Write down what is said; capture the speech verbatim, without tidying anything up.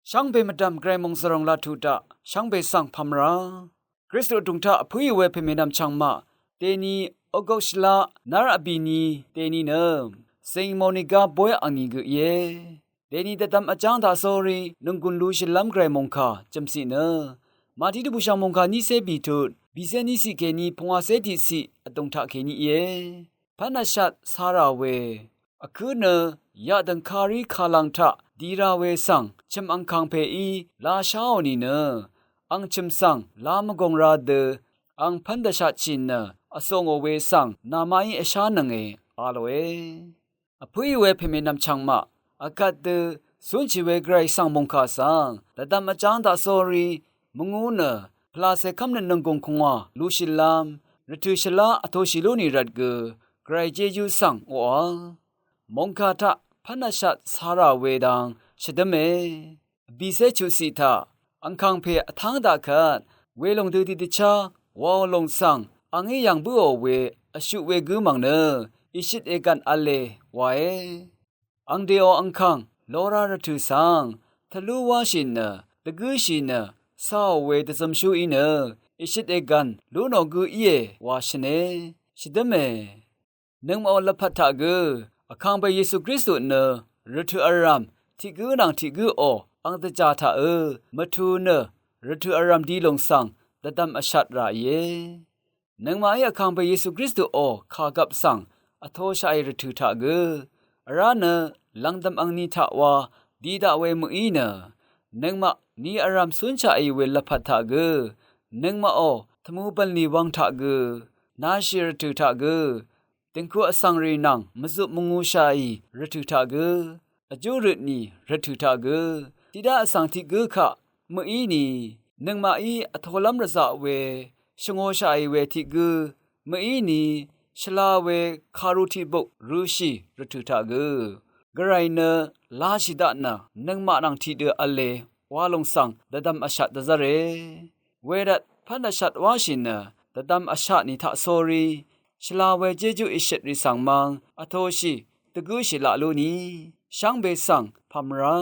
Shvngbe mvdv̀m Gvray mòngzvròng laq tuq daq shvngbe svng pv̀mra. Kristu vdùng taq vpǿì we pèmènvm chv̀ngmaq deni Ogok shvlá nár vbìni deni nø Saint Monica bóy angni gø íe. Deni dvdvm vjáng taq sórí nònggùn lushìlv́m Gvray mòngkà jø̀mciq nø Màtí dvbùshv̀ng mòngkà nícé bìtut bìcé níciq kèní pungwacé tiqciq vdùng taq kèní íe. Pv́n vshat carà we vkǿ nø yaqdø̀ng karí kalvng taq di ra we svng chø̀m angkàng pèí la sháò nìnø ang chø̀m svng la mvgòng ra dø ang pv́n dvshatshì nø vsòngò we svng namaqí vshánønge a lòe. Vpǿì we pèmènvm chv̀ngmaq vgvt dø cúnshì we Gvray svng mòngkà svng dvdvm vjáng taq sórí mvngú nø pvlacè kv́mnøt nònggùng kungwà lushìlv́m rvtø̀ shvlá vtoshì lú nì rvt gø Gvray jejú svng oqà mòngkà taq pv́n vshat carà we dang shvdǿme. Vbìcé chuqciq taq angkàng pè vtáng daq kvt welòng dø tiqdvchá wàò lòng svng angí yv̀ng bǿò we vshuq we gǿ mv̀ng nø ìshøt ègv̀n v̄le wae. Ang dèò angkàng lora rvtø̀ svng tvlú wáshì nø dvgǿshì nø caò we dvzømshú í nø ìshøt ègv̀n lú nò gø íe wa shvne shvdǿme. Nøngmaqò lvpat taq gø vkàngpè Yesu Kristu nø rvtø̀ vrv̀m tiq gǿ nvng tiq gǿò ang dvjà taqø mvtù nø rvtø̀ vrv̀m di lòng svng dvdvm vshat ràìe. Nøngmaqí vkàngpè Yesu Kristuò kàgvp svng vtoshaqì rvtø̀ taq gø vrá nø lv̀ngdv̀m angni taq wa di daq we mø̀í nø nøngmaq ni vrv̀m cúnshaqì we lvpat taq gø nøngmaqò tvmù bv̀nlì wvng taq gø nashì rvtø̀ taq gø dø̀ngku vsvng rì nvng mvzup mvngūshàì rvtø̀ taq gø vjú røtnì rvtø̀ taq gø tiqdá vsvng tiq gǿ kaq mø̀íni nøngmaqí vtolv́m rvzaq we shvngōshàì we tiq gǿ mø̀íni shvla we kàru tiqbuk rø̄shì rvtø̀ taq gø Gvray nø lashì daq nø nøngmaq nvng tiqdø v̄le wa lòng svng dvdvm vshat dvzv́re. Wervt pv́n vshat wáshì nø dvdvm vshat ni taq sórí shvla we jejú ìshøtrì svng mvng vtoshì dvgǿshì laq lú ni shvngbe svng pv̀mra.